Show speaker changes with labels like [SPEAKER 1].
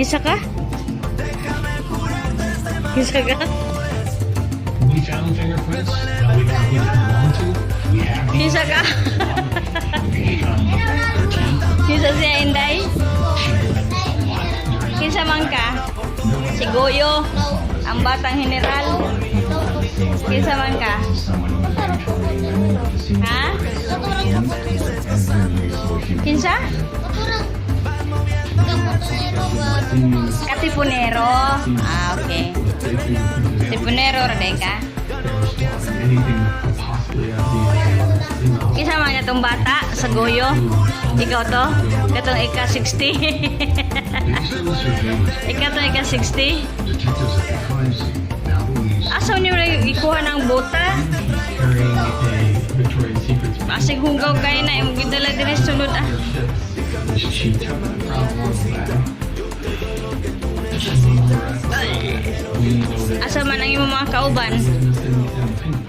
[SPEAKER 1] Kinsa ka? Kinsa ka?
[SPEAKER 2] We found fingerprints that we don't know who they belong to. We have these.
[SPEAKER 1] Kinsa ka?
[SPEAKER 2] We found her teeth.
[SPEAKER 1] Kinsa siya, Inday?
[SPEAKER 2] She bled a lot during
[SPEAKER 1] Kinsa man ka? Si Goyo, ang batang general. Kinsa man ka? Ha? Kinsa? Katipunero. Ah, okay. Katipunero, ra diay ka?
[SPEAKER 2] Anything that could possibly have DNA in the
[SPEAKER 1] Kinsa man niya tong bata sa Goyo? Ikaw to? Katong ika 60.
[SPEAKER 2] Based on the surveillance,
[SPEAKER 1] Ikaw to, ika 60?
[SPEAKER 2] Detectives at the crime scene now believe
[SPEAKER 1] Asa niyo rin ikuha ng bota?
[SPEAKER 2] He's carrying a Victoria's Secret
[SPEAKER 1] Basig hugaw kayo na, imong gidala diri sa sulod ah.
[SPEAKER 2] Which she took from the bag. We know that
[SPEAKER 1] Asa man ang imong mga kauban?
[SPEAKER 2] was missing in the pink